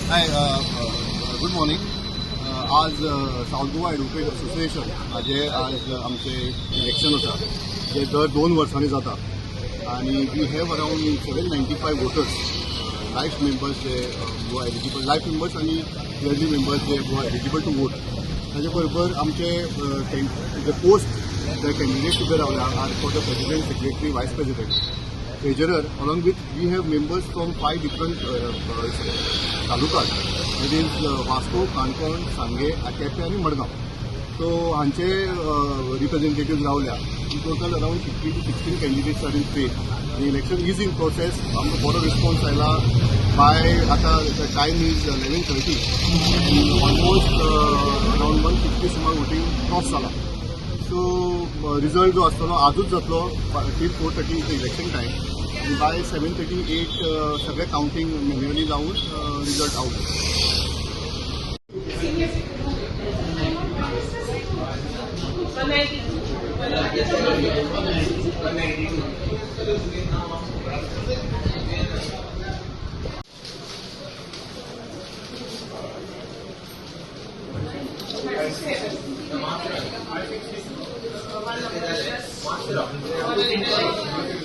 हाय, good morning. आज south Goa advocate association हाजे आज आमचे इलेक्शन आसा, जे दर 2 वर्सांनी जाता आनी we have around 795 voters, life members J Goa eligible life members आनी इयरली मेंबर्स जे गोवा एलिजिबल टू वोट. ताजे बरोबर आमचे जे पोस्ट जे कॅन्डिडेट्स उबे रावल्या are for the president, secretary, vice president, treasurer. Along with we have members from five different talukas, that is Vasco, Canacona, Sanguem, Quepem आनी Madgaon. So हांचे representative रावल्या. Total around 15 to 16 candidates are in play आनी election is in process. आमकां बरो response आयला. बाय आतां time is 11:30 and almost around 150 सुमार voting cross जाला. सो रिजल्ट जो आसतलो आजूच जातलो. Till 4:30 is the election time आनी बाय 7:30, 8 सगळे कावंटींग मॅन्युअली जावन result out. 192. 167. 1.